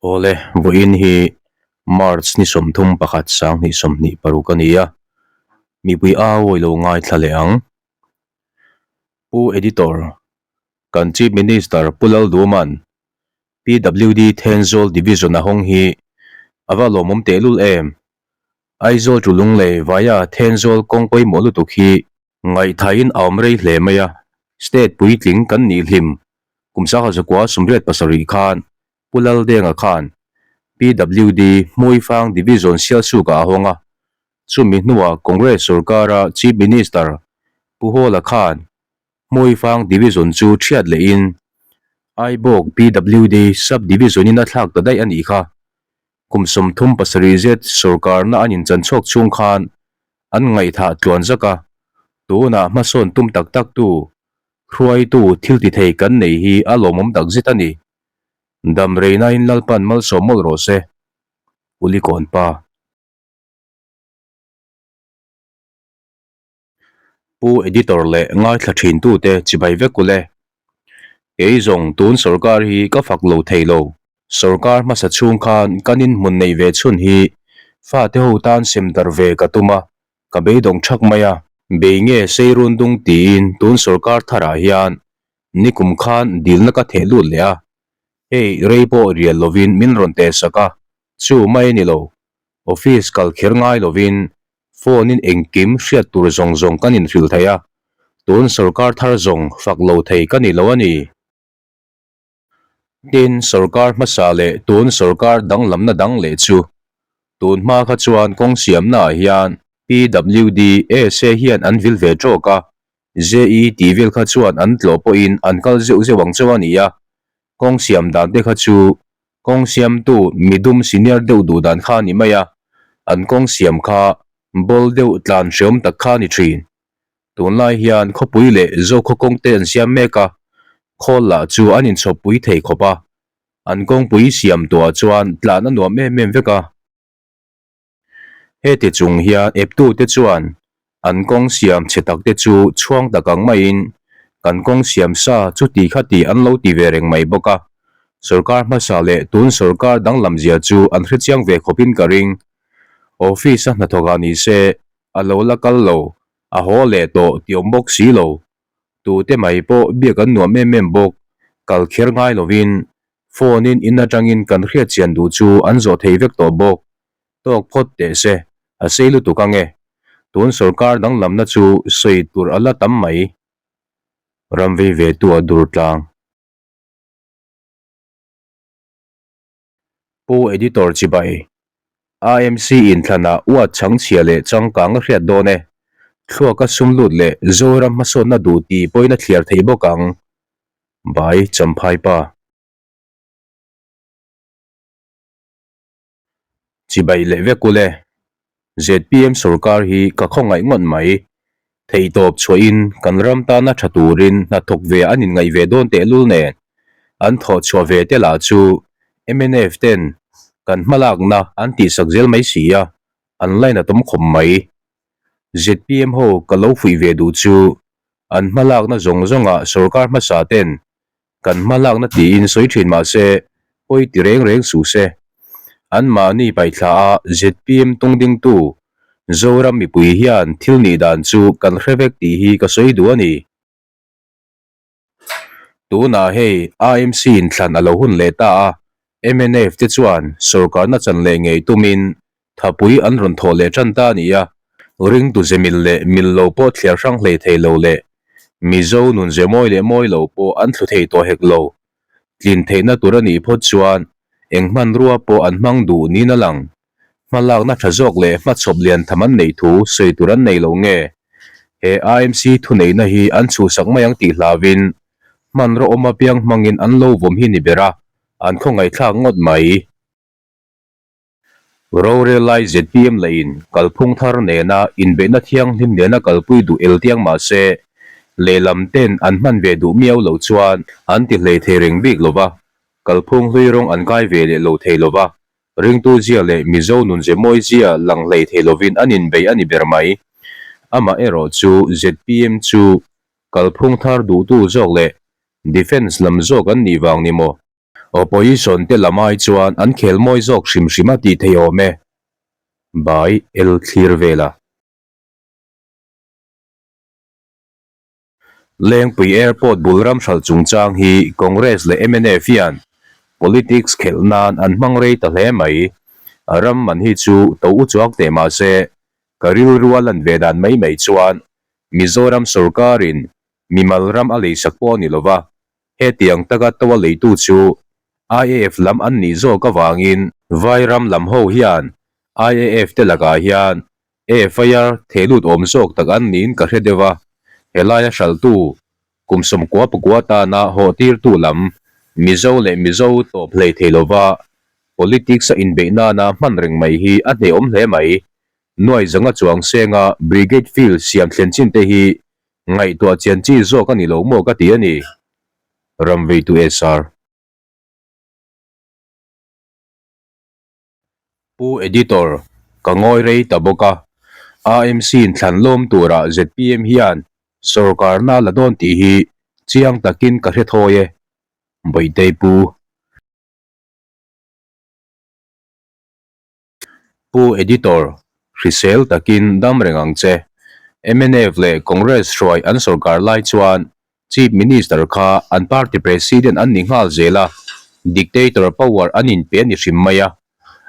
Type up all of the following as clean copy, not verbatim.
Awle, vawiin hi March ni 31 2026 a ni a, mipui au i lo ngaithla leh ang. Pu Editor, kan Chief Minister Pu Lalduman PWD Thenzawl Division a hawng hi a va lawmawm tehlul em? Aizawl chu Lunglei vaia Thenzawl kawng pawimawh lutuk hi Ngaihthain a awm rei hle mai a, state puitling kan nih hlim kum sangha zakua 87 khan Pu Laldenga khan PWD Hmuifang Division Sialsukah a hawng a, chumi hnuah Congress sorkara Chief Minister Pu Hawla khan Hmuifang Division chu thiat lehin Aibawk PWD Sub Division-in a thlak ta daih a nih kha. Kum 37 zet sorkarna an inchanchhuak chhung khan an ngaihthah tluan zak a, tunah hmasawn tum tak tak tu, hruaitu thil ti thei kan nei hi a lawmawm tak zet a ni. Dam reinain Lalpan malsawm mawlh rawh se. Ulikawn pa. Pu Editor leh ngaithla thintute chibai vek ule. Kei zawng tun sorkar hi ka fak lo thei lo. Sorkar hmasa chhung khan kan inhmun neih ve chhun hi fate ho tan sem darh ve ka tum a, ka beidawng thak mai a. Bei nge sei run dung tiin tun sorkar tharah hian nikum khan dilna ka theh lut leh a. Hei rei pawh rial lovin min rawn tehsak a, chu mai a ni lo. Office kal kher ngai lovin Phone in engkim hriat tur zawng zawng kan inhrilh thei a, tun sorkar thar zawng fak lo thei ka ni lo a ni. Tin, sorkar hmasa leh tun sorkar danglamna dang leh chu tun hma kha chuan kawng siamna ah hian PWD, SA hian an vil ve tawk a, JE tih vel kha chuan an tlawh pawhin an kal zeuh zeuh ang chauh a ni a, kawng siam dan te kha chu Kawng siamtu midum senior deuh duh dan kha a ni mai a, an kawng siam kha bawl deuh tlan hreawm tak kha a ni thin. Tunlai hian khawpui leh Zokhaw kawng te an siam mek a, khawl lah chu an inchhawppui thei khawp a, an kawngpui siam tuah chuan tlan a nuam em em vek a. Heti chung hian eptute chuan an kawng siam chhe tak te chu chhuang tak ang maiin kan kawng siam sa chuti khati an lo ti ve reng mai bawk a. Sorkar hmasa leh tun sorkar danglam zia chu an hrechiang ve khawpin ka ring. Office a hnathawk ah ni se a lo la kal lo, a haw leh tawh ti awm bawk si lo. Tute mai pawh biak an nuam em em bawk, kal kher ngai lovin Phone in in atangin kan hriat chian duh chu an zawh thei vek tawh bawk. Tawk phawt teh se, a sei lutuk ange. Tun sorkar danglamna chu sawi tur a la tam mai. Ram vei ve tu a dur tlang. Pu Editor Chibai, AMC inthlanah uat chhangchhia leh changkang a hriat dawn e. Thluaka sum lut leh Zoram hmasawnna duh tih pawhin a thliar thei bawk ang. Bai Champhai pa. Chibai leh vek ule. ZPM sorkar hi ka khawngaih ngawt mai. Theihtawp chhuahin kan ram tana tha turin hnathawk ve an inngaih ve dawn tehlul nen an thawh chhuah ve te lah chu mnf ten kan hmalakna an tihsak zel mai si a, an lainatawm khawp mai. ZPM ho ka lo fuih ve duh chu An hmalakna zawng zawngah sorkar hmasa ten kan hmalakna tiin sawi thin mah se, pawi ti reng reng suh se. Anmahni paihthla a zpm tungdingtu Zoram mipui hian thil nih dan chu kan hre vek tih hi ka sawi duh a ni. Tunah hei AMC inthlan a lo hun leh ta a, mnf te chuan sorkarna chan leh ngei tumin Thapui an rawn thawh leh tan ta a ni a, ringtu ze mil leh mil lo pawh thliar hrang hlei thei lo leh Mizo nun ze mawi leh mawi lo pawh an thlu thei tawh hek lo. Tlin theihna tur a nih phawt chuan eng hmanrua pawh an hmang duh niin a lang. Hmalakna tha zawk leh hmachhawp lian tham an neih thu sawi tur an nei lo nge? He AMC thuneihna hi an chhuhsak mai ang tih hlauhin hmanraw awm apiang hmangin an lo vawm hi ni ber a, an khawngaihthlak ngawt mai. Rorel lai zpm lahin kalphung thar nena inbeihna thianghlim nena kalpui duh el tiang mah se, lehlam ten an hman ve duh miau loh chuan an ti hlei thei reng bik lo va, kalphung hlui rawng an kai ve leh lo thei lo va, ringtu zia leh Mizo nunze mawi zia lang hlei thei lovin an inbei a ni ber mai. Amaherawh chu zpm chu kalphung thar duhtu zawk leh defence lam zawk an nih vang ni maw? Opposition te lam ai chuan an khel mawi zawk hrim hrim a tih thei awm e. Bai el thlir vel a. Lengpui Airport bul ram hralh chungchang hi Congress leh mnf hian politics khelh nan an hmang rei ta hle mai. A ram man hi chu to u chuak teh mah se, ka rilru a lan ve dan mai mai chuan Mizoram sorkarin mimal ram a leisak pawh a ni lova, hetiang taka to a leitu chu IAF lam an nih zawk avangin Vairam lam ho hian IAF te lakah hian FIR thehlut awm zawk tak an niin ka hre deuh a, helaia hralhtu kum sawmkua pakua tana hawh tirtu lam Mizo leh Mizo tawp hlei thei lova politics a inbeih nana hman reng mai hi a hnehawm hle mai. Nuai zanga chuang senga Brigade Field siam thlen chin te hi ngaihtuah chian chi zawk a ni lo maw ka ti a ni. Ramveitu SR. Pu Editor, ka ngawi rei ta bawk a, AMC in thlan lawm turah zpm hian sorkarna la dawn tih hi chiang takin ka hre thawi e. Bawihtei Pu. Pu Editor, hrisel takin dam reng ang che. Mnf leh Congress hruai an sorkar lai chuan Chief Minister kha an party president an ni nghal zel a, dictator power an inpe a ni hrim mai a.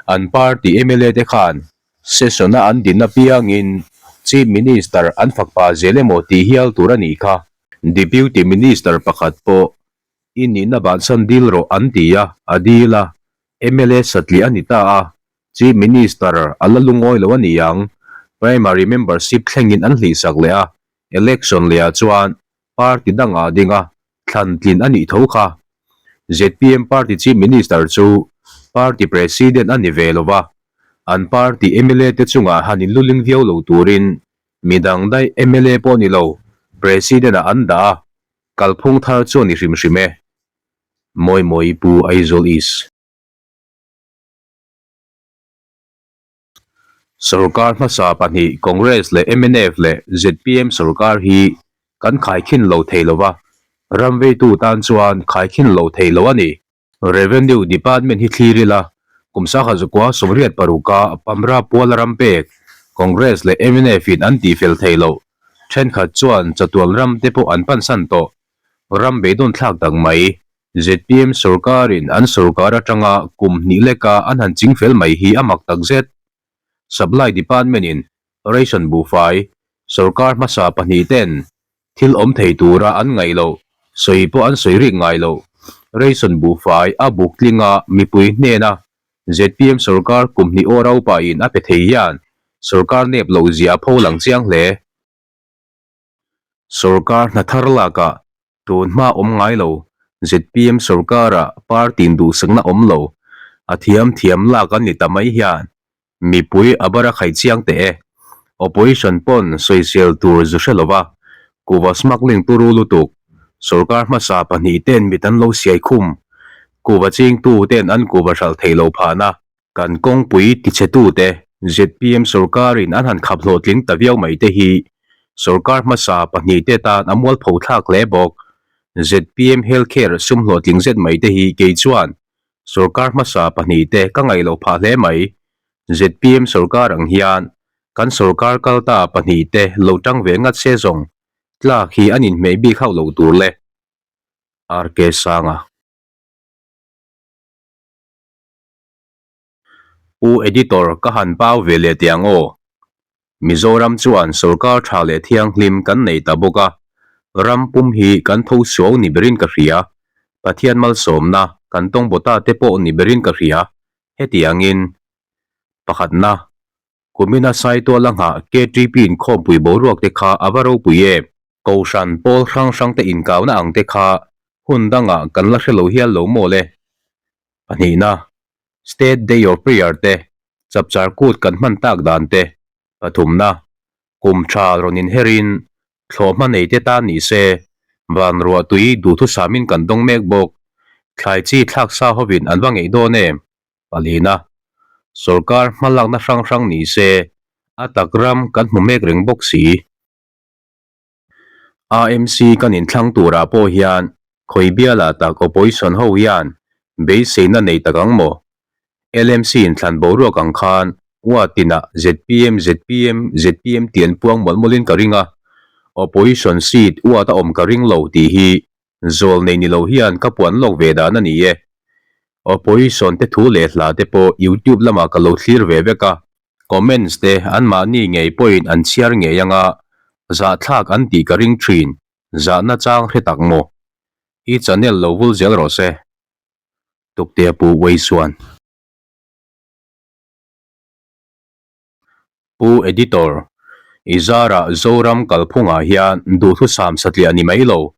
An party mla te khan session a an din apiangin Chief Minister an fak pah zel emaw tih hial tur a nih kha. Deputy Minister pakhat pawh i nihna bansan dil rawh an ti a, a dil a, mla satliah a ni ta a, Chief Minister a la lungawi lo a ni ang, primary membership thlengin an hlihsak leh a, Election leh ah chuan party dangah a ding a, thlan tlin a nih tho kha. Zpm party chief minister chu party president a ni ve lo va, an party mla te chungah han inluling viau lo turin midang daih mla pawh ni lo president ah an dah a, kalphung thar chu a ni hrim hrim e. Mawi Mawi Pu Aizawl East. Sorkar hmasa pahnih Congress leh mnf leh zpm sorkar hi kan khaikhin lo thei lo va, ram veitu tan chuan khaikhin lo thei lo a ni. Revenue Department hi thlir ila, kum sangha zakua 86 a Pamra puala ram pek Congress leh mnf in an tihfel thei loh thenkhat chuan chatuan ram te pawh an pansan tawh. Ram beidawn thlak tak mai Zpm sorkarin an sorkar atanga kum hnih leka an han ching fel mai hi a mak tak zet. Supply Department-in ration buhfai sorkar hmasa pahnih ten thil awm thei tura an ngaih loh, sawi pawh an sawi rik ngai loh. Ration buhfai a buk tlinga mipui hnena zpm sorkar kum hnih aw ropain a pe thei hian sorkar nep loh zia a pho lang chiang hle. Sorkar hna thar lakah tun hma awm ngai lo, zpm sorkarah party in duhsakna awm lo, a thiam thiam lak an ni ta mai hian mipui a bar a khaih chiang teh e. Opposition pawn sawisel tur zu hre lova, kuva smuggling turu lutuk, sorkar hmasa pahnih ten mit an lo siai khum, kuva chingtu ten an kuva hralh theih loh phahna, Kan kawngpui tichhetute zpm sorkarin an han khap hlawhtling ta viau mai te hi sorkar hmasa pahnihte tan a mualpho thlak hle bawk. Zpm healthcare sum hlawhtling zet mai te hi kei chuan sorkar hmasa pahnihte ka ngaih loh phah hle mai. Zpm sorkar ang hian kan sorkar kal ta pahnihte lo tang ve ngat se zawng tlak hi an inhmeh bik hauh lo tur le. RK Sanga. Pu Editor ka han pau ve leh teh ang aw. Mizoram chuan sorkar tha leh thianghlim kan nei ta bawk a, ram pum hi kan tho suau ni berin ka hria, Pathian malsawmna kan tawng bawta te pawh ni berin ka hria, hetiangin pakhatna Kumina Saitual a nghah KTP inkhawmpui boruak te kha a va ropui em? Kohhran pawl hrang hrang te inkauna ang te kha hun dangah kan la hre lo hial lo maw le? Pahnihna, State Day of Prayer te, chapchar kut kan hman tak dan te. Pathumna, kum tha rawn inherin thlawhhma nei te tan ni se, van ruah tui duhthusamin kan dawng mek bawk. Thlai chi thlak sa hovin an va ngeih dawn em? Palina, Sorkar hmalakna hrang hrang ni se, a tak ram kan hmu mek reng bawk si. AMC kan inthlang turah pawh hian khawi bialah tak opposition ho hian Beiseina nei tak ang maw? LMC inthlan boruak ang khan ua tinah zpm, zpm, zpm tih an puang mawlh mawlhin ka ring a, opposition seat uat a awm ka ring lo tih hi zawl nei ni lo hian ka puan lawk ve dan a ni e. Opposition te thu leh hla te pawh youtube lamah ka lo thlir ve vek a, comments te anmahni ngei pawhin an chhiar ngei anga zahthlak an tih ka ring thin, zahna chang hre tak maw? I channel lo vul zel rawh se. Tuktea Pu Weisuan. Pu Editor, I zarah Zoram kalphungah hian duhthusam satliah ni mai lo.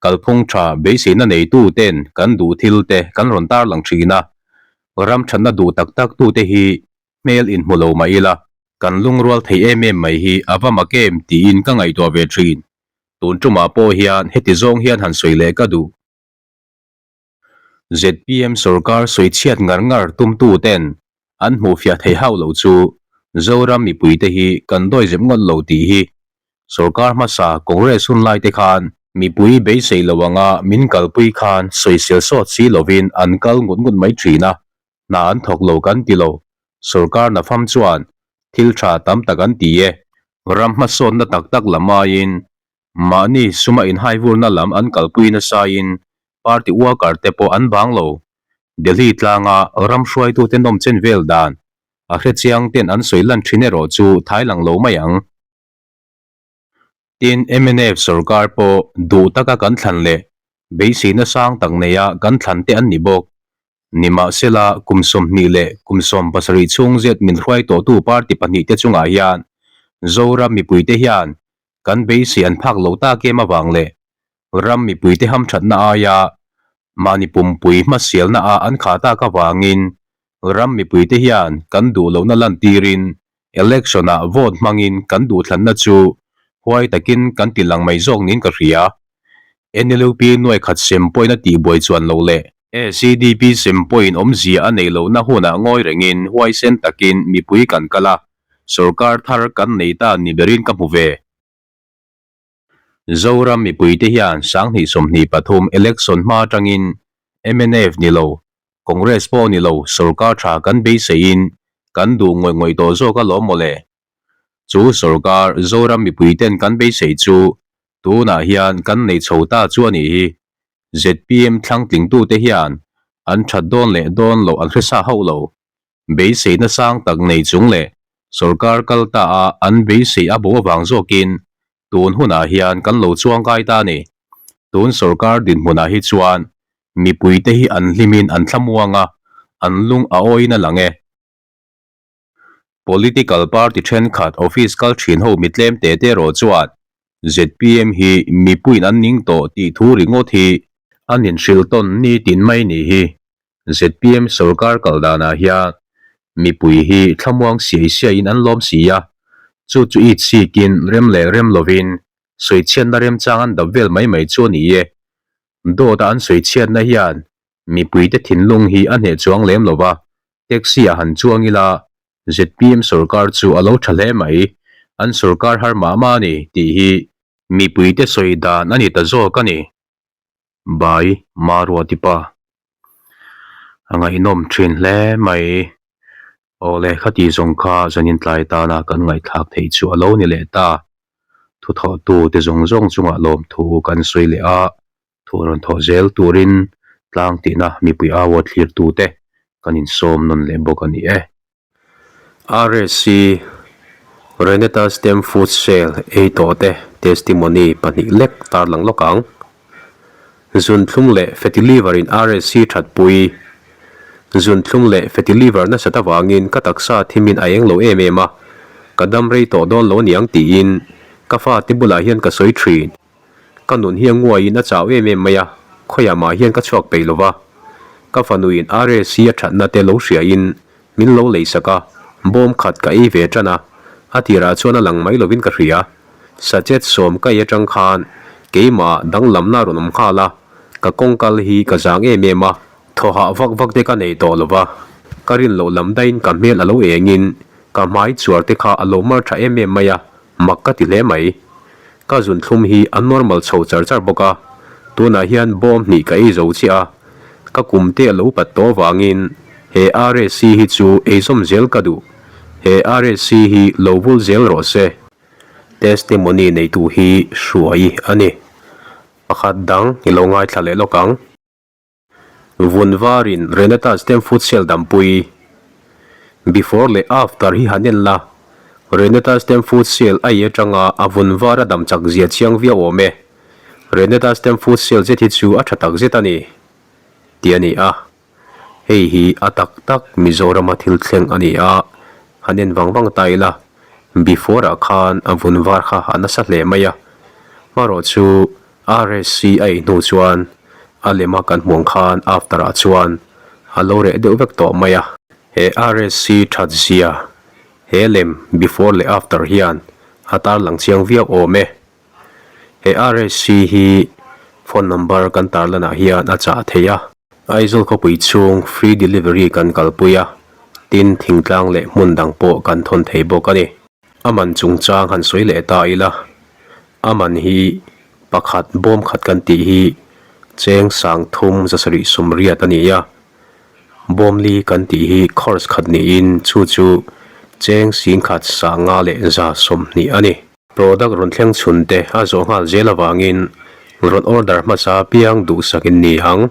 Kalphung tha beiseina neitu ten kan duh thil te kan rawn tarlang thin a. Ram thatna duh tak tak tute hi hmel inhmu lo mah ila, kan lungrual thei em em mai hi a va mak em tiin ka ngaihtuah ve thin. Tun tumah pawh hian heti zawng hian han sawi leh ka duh. Zpm sorkar sawichhiat ngar ngar tumtu ten an hmuhfiah thei hauh loh chu Zoram mipuite hi kan dawizep ngawt lo tih hi sorkar hmasa Congress hun lai te khan mipui beisei lo anga min kalpui khan sawisel sawt si lovin an kal ngut ngut mai thin a, hna an thawk lo kan ti lo. Sorkar nafam chuan thil tha tam tak an ti e. Ram hmasawnna tak tak lam aiin Mahni suma inhaivurna lam an kalpui nasain party worker te pawh an bang lo. Delhi tlanga ram hruaitute nawm chen vel dan a hrechiang ten an sawi lan thin erawh chu thai lang lo mai ang. Tin, mnf sorkar pawh duh taka kan thlan leh beiseina sang tak neia kan thlan te an ni bawk. Nimahsela, kum 20 leh kum 70 chhung zet min hruai tawhtu party pahnihte chungah hian Zoram mipuite hian Kan beisei an phak lo tak em avang leh ram mipuite hamthatna aia mahni pumpui hmasialna ah an khah tak avangin ram mipuite hian kan duh lohna lantirin election ah vote hmangin kan duhthlanna chu huai takin kan ti lang mai zawk niin ka hria. NLUP nuai khat sem pawhin a tihbuai chuan loh leh ACDP sem pawhin awmzia a neih lohna hunah ngawi rengin huaisen takin mipui kan kal a, Sorkar thar kan nei ta ni berin ka hmu ve. Zoram mipuite hian 2023 election hma atangin mnf ni lo, Congress pawh ni lo sorkar tha kan beiseiin kan duh ngawih ngawih tawh zawk alawm mawle. Chu sorkar Zoram mipuiten kan beisei chu tunah hian kan nei chho ta chu a nih hi. Zpm thlangtlingtute hian an that dawn leh dawn loh an hre sa hauh lo. Beiseina sang tak nei chung leh sorkar kal ta a an beisei a bo avang zawkin tun hunah hian kan lo chuang kai ta a ni. Tun sorkar dinhmunah hi chuan mipuite hi an hlimin an thlamuang a, an lung a awiin a lang e. Political party thenkhat office kal thin ho mi tlem te te erawh chuan zpm hi mipuiin an ning tawh tih thu ringawt hi an inhrilh tawn nitin mai ni hi. Zpm sorkar kal danah hian mipui hi thlamuang siai siaiin an lawm si a, chu chu it sikin rem leh rem lovin sawichhiatna remchang an dap vel mai mai chu a ni e. Dawta an sawichhiatna hian mipuite thinlung hi a hneh chuang lem lo va, taxi ah han chuang ila zpm sorkar chu a lo tha hle mai, an sorkar har mah mah a ni tih hi mipuite sawi dan a ni ta zawk a ni. Bai Maruati pa a ngaihnawm thin hle mai. Awle khati zawng kha zanin tlai tana kan ngaihthlak theih chu a lo ni leh ta. Thuthawhtu te zawng zawng chungah lawmthu kan sawi leh a, thu rawn thawh zel turin tlang tihna mipui au aw thlirtu te kan insawm nawn leh bawk a ni e. RSC Renata Stem Food Sale ei tawh te testimony pahnih lek tarlang lawk ang. Zunthlum leh fatty liver in RSC thatpui. Zunthlum leh fatty liver nasat avangin ka taksa thimin a eng lo em em a, ka dam rei tawh dawn lo aniang tiin ka fate bulah hian ka sawi thin. Ka nun hi a nguaiin a chau em em mai a, khawiah mah hian ka chhuak peih lova. Ka fanuin RSC a thatna te lo hriain Min lo lei sak a, bawm khat ka ei ve tan a, a tirah chuan a lang mai lovin ka hria. Sachet sawm ka ei atang khan keimah danglamna a rawn awm nghal a, ka kawng kal hi ka zang em em a, thaw hah vak vak te ka nei tawh lo va, ka rin loh lam daihin ka hmel a lo engin ka hmai chuar te kha a lo mar tha em em mai a, mak ka ti hle mai. Ka zunthlum hi a normal chho char char bawk a, tunah hian bawm hnih ka ei zo chiah a. Ka kum te a lo pat tawh avangin he RSC hi chu eizawm zel ka duh. He RSC hi lo vul zel rawh se. Testimony neitu hi hruai a ni. Pakhat dang i lo ngaithla leh lawk ang. Vun varin Renata Stem Futsal dampui Before leh After hi han en la, Renata Stem Futsal a i atanga a vun var a dam chak zia chiang viau awm e. Renata Stem Futsal zet hi chu a tha tak zet a ni, tih a ni a. Hei hi a tak tak Mizorama thil thleng a ni a, han en vang vang ta ila, Before ah khan a vun var kha a nasa hle mai a, hmarawh chu RSC a ei hnu chuan a lema kan hmuh ang khan after ah chuan a lo reh deuh vek tawh mai a. He RSC that zia he lem before leh after hian a tarlang chiang viau awm e. He RSC hi phone number kan tarlanah hian a chah thei a. Aizawl khawpui chhung free delivery kan kalpui a, tin thingtlang leh hmun dang pawh kan thawn thei bawk a ni. A man chungchang han sawi leh ta ila, a man hi pakhat bawm khat kan tih hi cheng sang thum zasarih sawmriat a ni a, bawm li kan tih hi course khat niin chu chu cheng singkhat sanga leh za 20 a ni. Product rawn thleng chhun te a zawh nghal zel avangin rawn order hmasa piang duhsak in ni ang.